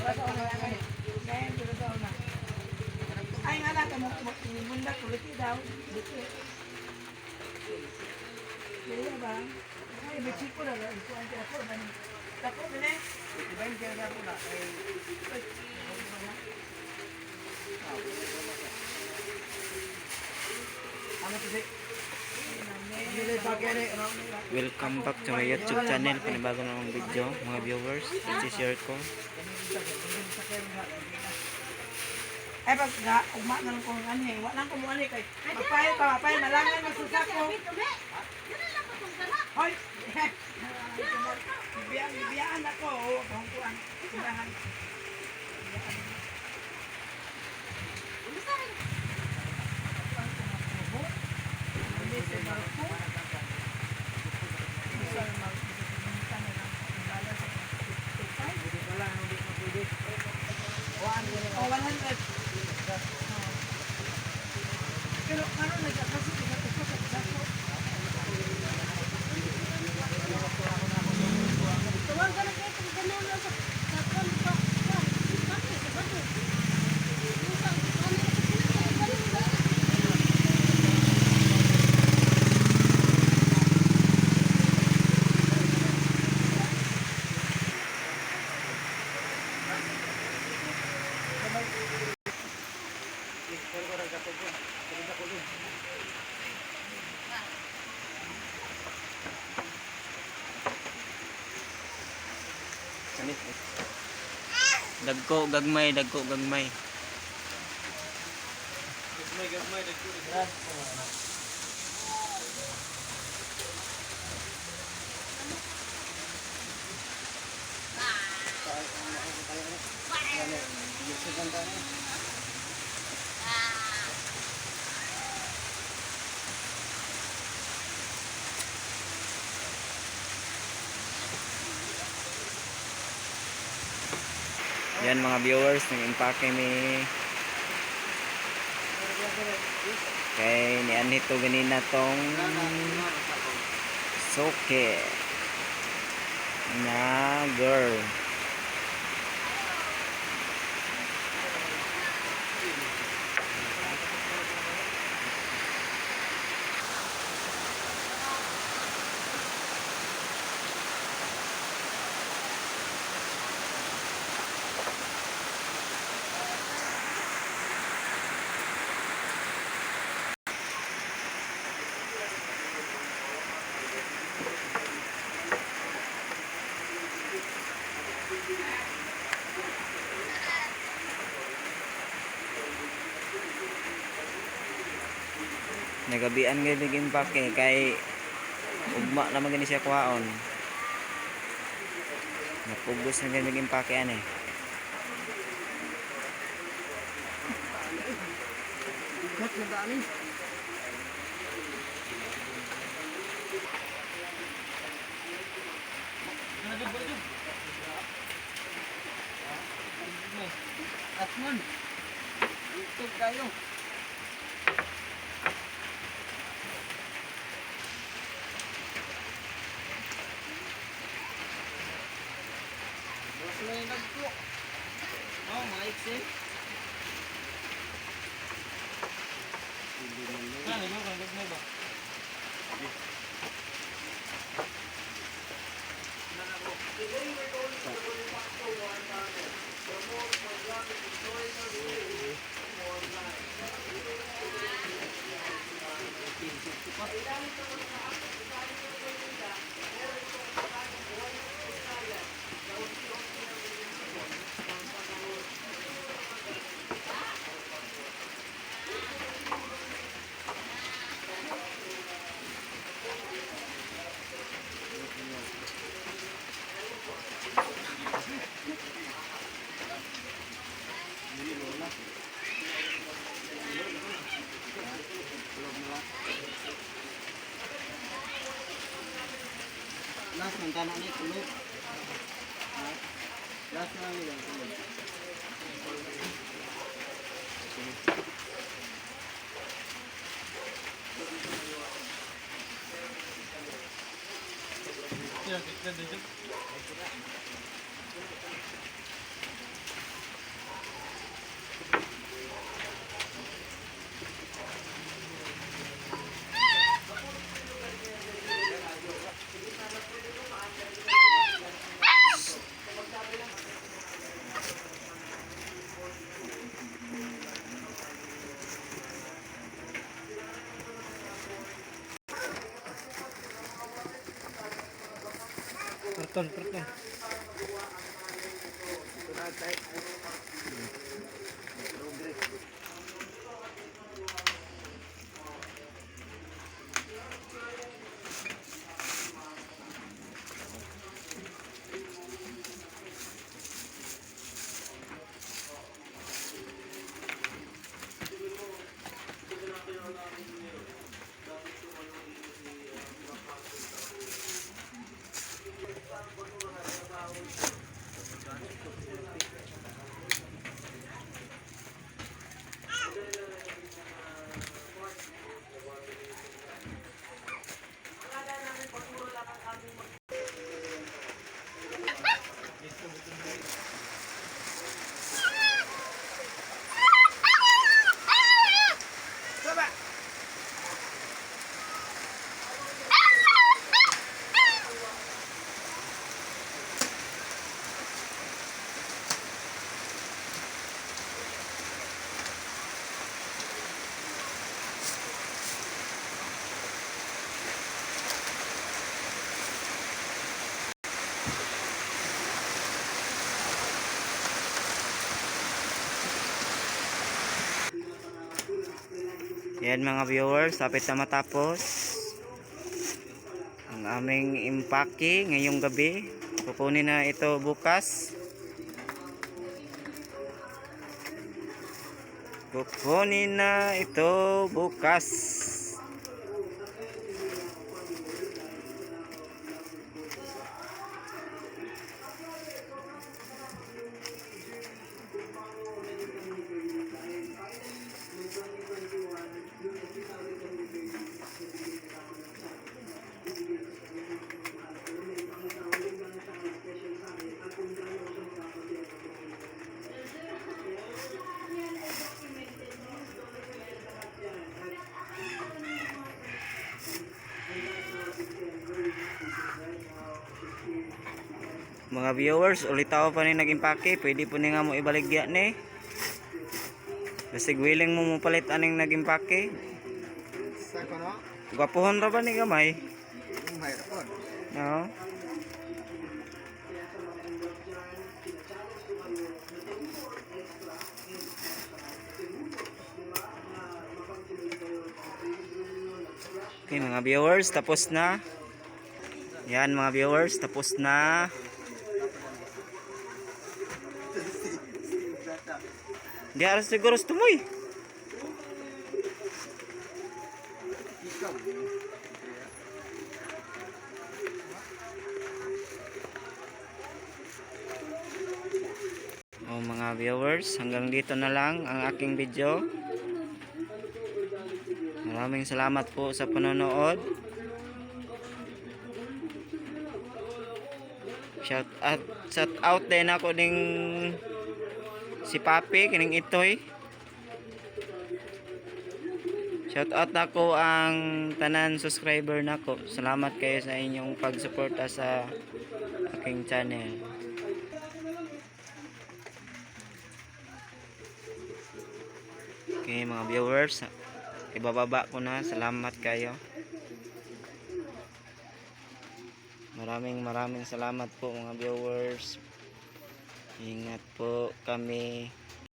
Sa una gani. Ngayon dito sa una. Ay nga na kamo munda kuliti daw. Dito. Dili ba? Ay bichi ko na ito ang ako man. Dako bine. Iba yung kaya ko na. Ay, ano to say? Dili pa kaya ni ano? Welcome back to my YouTube channel. Panibago na akong video, mga viewers. This is Yerko. Ay pag ga ugma na lang ko ang anhi. Wa lang ko mo ani kay mapay pa mapay malangan masusa ko. Hoy. Biyaan biyaan ako oh, akong kuan. Tindahan. Oh, 100. Pero karon nagkakaso sa sa ko. Tawagan na kayo kung gano'n lang sa kwan pa. Bakit? Sa bago. Yung sa kwan na sa ganun ba? Dagko, gagmay, dagko, gagmay. Yan mga viewers, nag-impake mi kay ni Anito ganina tong soke na girl. Nagabian gyud mig impake kay ugma naman gani siya kuhaon. Napugos na gani mig impake ani. Gat na dani. Atman. Ito tayo. Mas may nagpo. Oh, mga iksin. Last ng tanan ni kulog. Ha? Last na lang kulog. Karton, karton. Yan mga viewers, sapit na matapos ang aming impake ngayong gabi. Kukunin na ito bukas. Kukunin na ito bukas. Mga viewers, ulit ako pa ni nag-impake. Pwede po ni nga mo ibaligya ni. Basig willing mo mo palit aning nag-impake. Sa kono, Gwapuhon ra ba ni gamay? mahirapon. No? Okay mga viewers, tapos na. Yan mga viewers, tapos na. Di aras siguro tumoy. Ikaw. Oh, mga viewers, hanggang dito na lang ang aking video. Maraming salamat po sa panonood. Shout out din ako ning si Papi kining itoy. Shout out nako ang tanan subscriber nako. Salamat kayo sa inyong pagsuporta sa aking channel. Okay mga viewers, ibababa ko na. Salamat kayo. Maraming maraming salamat po mga viewers. Ingat po kami.